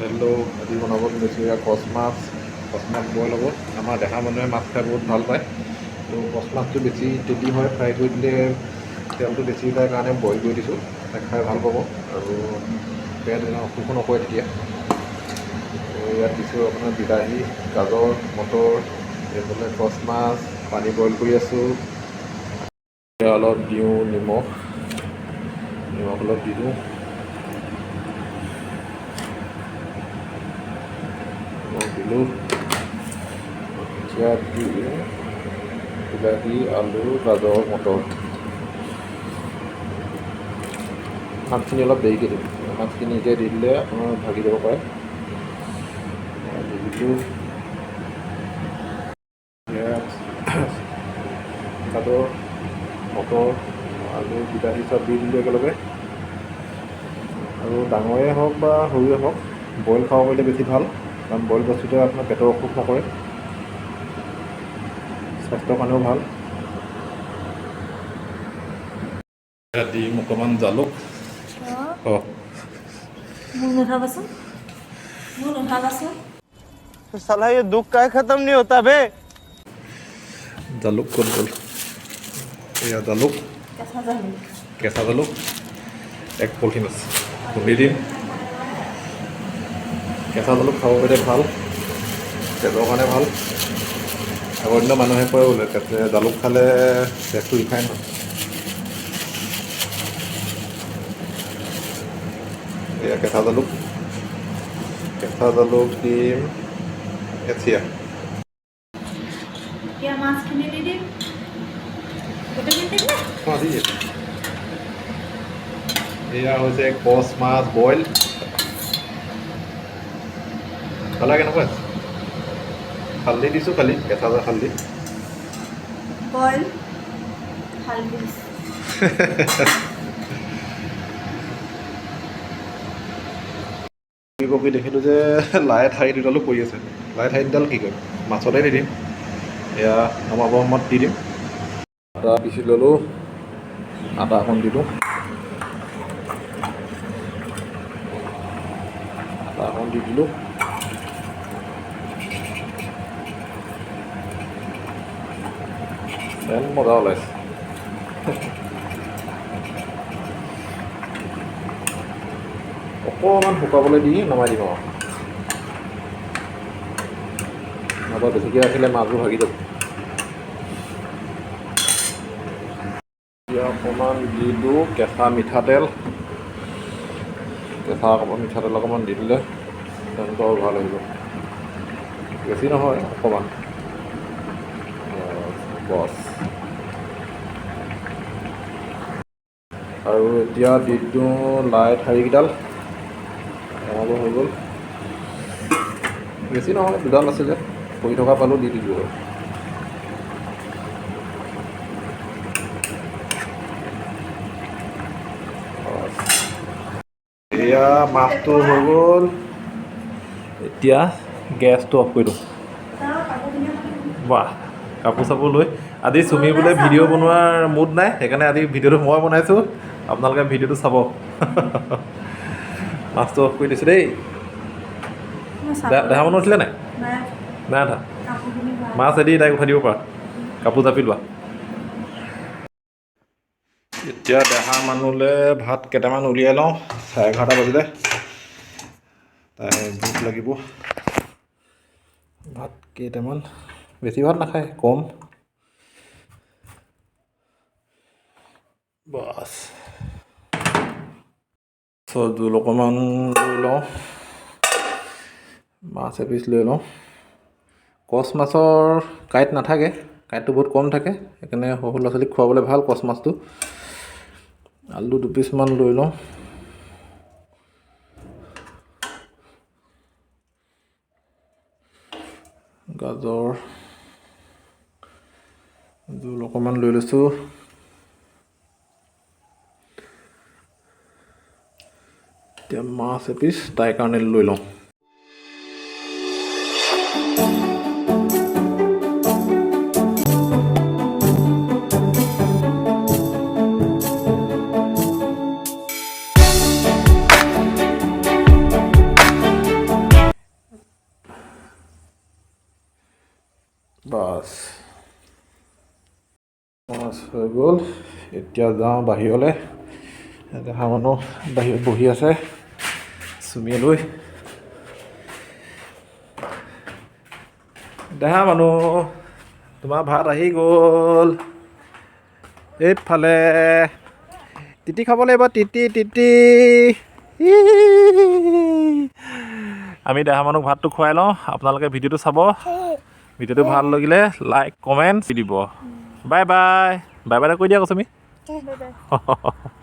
Hello', আজি বনাব লৈছোঁ এয়া কচ মাছ। কচ মাছ বইল হ'ব। আমাৰ দেহা মানুহে মাছ খাই বহুত ভাল পায়। তো কচ মাছটো বেছি তেলি হয়, ফ্ৰাই কৰি দিলে তেলটো বেছি ওলায় কাৰণে বইল কৰি দিছোঁ। তাই খাই ভাল পাব আৰু পেট অসুখো নকৰে তেতিয়া। ইয়াত দিছোঁ আপোনাৰ বিলাহী, গাজৰ, মটৰ, এইফালে কচ মাছ, পানী বইল কৰি আছোঁ। অলপ দিওঁ নিমখ, নিমখ অলপ দি দিওঁ। দিলোঁ। এতিয়া দিওঁ বিলাহী, আলু, গাজৰ, মটৰ। মাছখিনি অলপ দেৰিকৈ দিম। মাছখিনি এতিয়া দি দিলে আপোনাৰ ভাগি যাব পাৰে। দি দিলোঁ গাজৰ, মটৰ, আলু, বিলাহী চব দি দিলোঁ একেলগে। আৰু ডাঙৰে হওক বা সৰুৱে হওক, বইল খাব পাৰিলে বেছি ভাল, কাৰণ বইল বস্তুটোৱে আপোনাৰ পেটৰ অসুখ নকৰে, স্বাস্থ্যৰ কাৰণেও ভাল। দিম অকণমান জালুক। অঁ, মোক নুঠাবাচোন, মোক নুঠাবাচোন। साला ये दुख का खत्म नहीं होता बे। জালুক ক'ত গ'ল? এয়া জালুক। কেঁচা জালুক। কেঁচা জালুক এক পলিথিন আছে, খুন্দি দিম। কেঁচা জালুক খাব পাৰিলে ভাল, তেজৰ কাৰণে ভাল। আগৰ দিনৰ মানুহে কয় বোলে জালুক খালে তেজটো ৰিফাইন হয়। এয়া কেঁচা জালুক, কেঁচা জালুক দিম এচিয়া। এতিয়া মাছখিনি দি দিম। গোটেইখিনি দিম নে? অঁ, দি দিম। এয়া হৈছে কচ মাছ বইল। কালাৰ কেনেকুৱা আছে? হালধি দিছোঁ খালি, কেঁচা হালধি। বইল হালধি দিছোঁ। পকি দেখিলোঁ যে লাই ঠাৰি দুডালো পৰি আছে। লাই ঠাৰি দুডাল কি কৰিম? মাছতে দি দিম। এয়া নমাব সময়ত দি দিম। আদা পিচি ল'লোঁ, আদা অকণ দি দিওঁ। আদা অকণ দি দিলোঁ। চেণ্ট মজা ওলাইছে। অকণমান শুকাবলৈ দি নমাই দিম আৰু, নহ'বা বেছিকৈ ৰাখিলে মাছবোৰ ভাগি যাব। এতিয়া অকণমান দি দিওঁ কেঁচা মিঠাতেল। কেঁচা অকণমান মিঠাতেল অকণমান দি দিলে চেণ্টটো আৰু ভাল আহিব। বেছি নহয়, অকণমান বছ। আৰু এতিয়া দি দিওঁ লাই ঠাৰিকেইডাল। নমাব হৈ গ'ল। বেছি নহয়, দুডাল আছিলে, পৰি থকা পালোঁ, দি দিলোঁ আৰু। এয়া মাছটো হৈ গ'ল। এতিয়া গেছটো অফ কৰি দিওঁ। বাহ, কাপোৰ চাপোৰ লৈ আজি চুমি বোলে ভিডিঅ' বনোৱাৰ মুড নাই, সেইকাৰণে আজি ভিডিঅ'টো মই বনাইছোঁ। আপোনালোকে ভিডিঅ'টো চাব। মাছটো অফ কৰি দিছোঁ দেই। দেহা মানুহ উঠিলে নাই? নাই উঠা। মাছ এদি তাইক উঠাই দিব পাৰা। কাপোৰ জাপি লোৱা। এতিয়া দেহা মানুহলৈ ভাত কেইটামান উলিয়াই লওঁ। 11:30 বাজিলে, তাই ভোক লাগিব। ভাত কেইটামান, বেছি ভাত নাখায়, কম। বাছ, জোল অকণমান লৈ লওঁ, মাছ এপিচ লৈ লওঁ। কচ মাছৰ কাঁইট নাথাকে, কাঁইটটো বহুত কম থাকে, সেইকাৰণে সৰু ল'ৰা ছোৱালীক খুৱাবলৈ ভাল কচ মাছটো। আলু দুপিচমান লৈ লওঁ। গাজৰ, জোল অকণমান লৈ লৈছোঁ। এতিয়া মাছ এপিচ তাইৰ কাৰণে লৈ লওঁ। বাছ, মাছ হৈ গ'ল। এতিয়া যাওঁ বাহিৰলৈ। দেহা মানুহ বাহিৰত বহি আছে চুমিয়ে লৈ। দেহা মানুহ, তোমাৰ ভাত আহি গ'ল। এইফালে তিতি খাব লাগিব, তিতি তিতি। আমি দেহা মানুহক ভাতটো খুৱাই লওঁ। আপোনালোকে ভিডিঅ'টো চাব। ভিডিঅ'টো ভাল লাগিলে লাইক, কমেণ্ট দিব। বাই বাই, বাই বাই কৈ দিয়া কৈছোঁ। Bye bye.